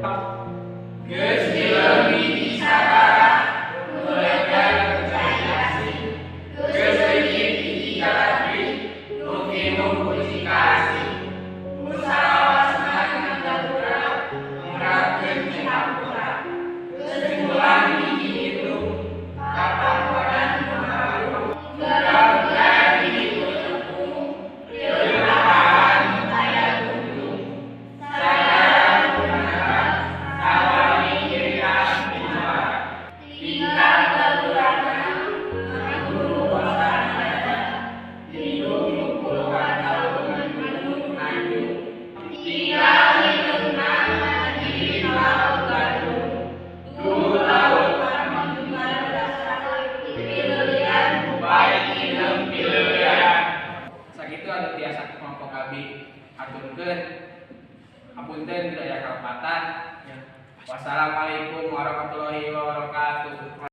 Geus dileubi di sagara, nulegan ku cai asin. Geus leungit hiji jaladri, nu pinuh ku cikasih. Ku salawasna ngagagura, ngerakeun cihapura. Geus bulan hiji indung, kapakonan nu agung. Mudah-mudahan hiji tepung, leumpahan nu taya tungtung. Sagara gunakan, sawani cirikan pinawara. Tingkah gagurana, ngaguru bosan Hidup puluhan tahun mendung maju. Tinggal hideungna di laut Bandung. Duh laut Pileuyan baik hideung pileuyan. Sakitu anu tiasa ku kelompok abdi aturkeun. Hapunten bila aya kalepatan. Wassalamualaikum warahmatullahi wabarakatuh.